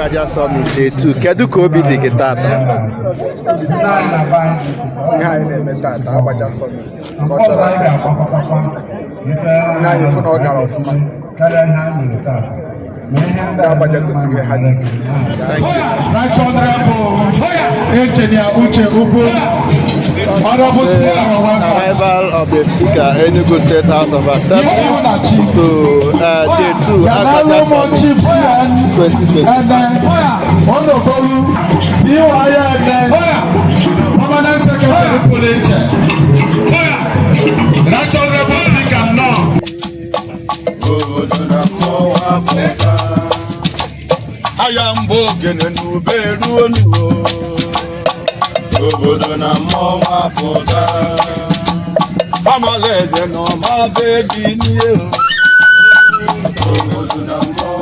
Agbaja Summit Day 2. Kedu ka obi dị gị tata? Ihe anyị na-eme tata, Agbaja Summit Cultural Festival, ndị anyị fụ na ọ gara ọfụma. Ndị Agbaja gosiri ihe ha ji. Thank you. Right Honorable Engineer Uche Ugwu, Honorable The Speaker, welcome. Arrival of the Speaker, Enugu State House of Assembly, to Day 2 Agbaja Yanalo Summit Chief CN 2020. Ene Onokolu CYN Permanent Secretary pụrụ iche. Right Honorable Speaker, nnọọ. Obodo na mmọnwụ apụta aya mbụ ogene n'ube ruo nuo. Obodo na mmọnwụ apụta amala eze na ọma be gị n'ihe. Obodo na mmọnwụ.